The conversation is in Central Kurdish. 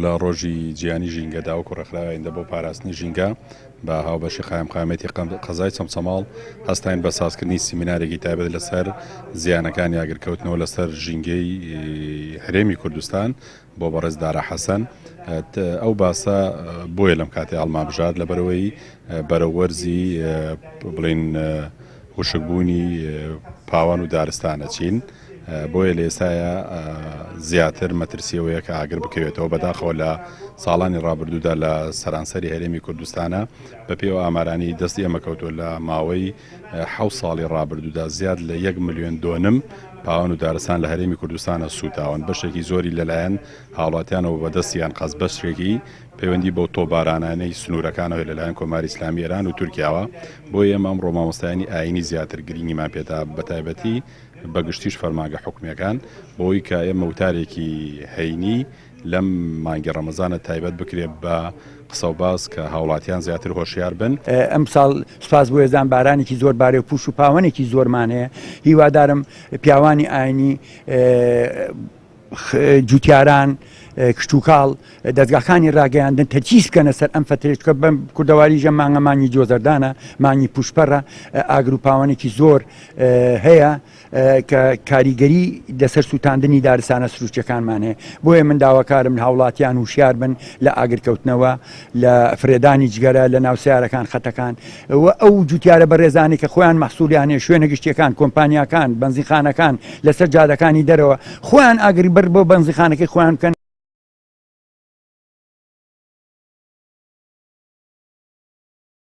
لە ڕۆژی جیهانی ژینگەدا وەکو ڕێکخراوی ئایندە بۆ پاراستنی ژینگە بە هاوبەشی قایمقامیەتی قەزای چەمچەماڵ هەستاین بە سازکردنی سیمینارێکی تایبەت لەسەر زیانەکانی ئاگرکەوتنەوە لەسەر ژینگەی هەرێمی کوردستان بۆ بەڕێز دارا حەسەن ئەو باسە بۆیە لەم کاتی ئەڵما بژارد لەبەرەوەی بەرەو وەرزی بڵین وشکبوونی پاوان و دارستان ئەچین. بۆیە لە ئێستایا زیاتر مەترسی ئەوەیە کە ئاگر بکەوێتەوە، بەداخەوە لە ساڵانی ڕابردوودا لە سەرانسەری هەرێمی کوردستانە بەپێی ئەو ئامارانەی دەستی ئێمە کەوتووە لە ماوەی حەوت ساڵی ڕابردوودا زیاد لە یەک ملیۆن دۆنم پاوان و دارستان لە هەرێمی کوردستانە سووتاون، بەشێکی زۆری لەلایەن هاوڵاتیانەوە بەدەستی یان قەست بەشێکی پەیوەندی بەو تۆپبارانانەی سنوورەکانەوە لەلایەن کۆماری ئیسلامی ئێران و تورکیاوە، بۆیە ئێمە ئەمڕۆ مامۆستایانی ئایینی زیاتر گرینگیمان پێدا بەتایبەتی بە گشتیش فەرمانگە حکومییەکان، بەوەی کە ئێمە وتارێکی هەینی لەم مانگی ڕەمەزانە تایبەت بکرێت بە قسە و باس کە هاوڵاتیان زیاتر هۆشیار بن. ئەمساڵ سوپاس بۆ یەزدان بارانێکی زۆر بارێ و پوش و پاوەنێکی زۆرمان هەیە، هیوادارم پیاوانی ئاینی، جوتیاران، کشتوکاڵ، دەزگاکانی ڕاگەیاندن تەرکیز بکەنە سەر ئەم فەترەی چونکە بەم کوردەواریش ئەم مانگە مانگی جۆزەردانە، مانگی پوشپەڕە، ئاگر و پاوەنێکی زۆر هەیە کە کاریگەری لەسەر سووتاندنی دارستانە سروشتیەکانمان هەیە. بۆیە من داواکارم هاوڵاتیان وشیار بن لە ئاگرکەوتنەوە، لە فرێدانی جگەرە لە ناو سەیارەکان، خەتەکان و ئەو جوتیارە بەڕێزانەی کە خۆیان مەحسولیان هەیە، شوێنە گشتیەکان، کۆمپانیاکان، بەنزینخانەکان لەسەر جادەکانی دەرەوە خۆیان ئاگربڕ بۆ بەنزینخانەکەی خۆیان بکەن.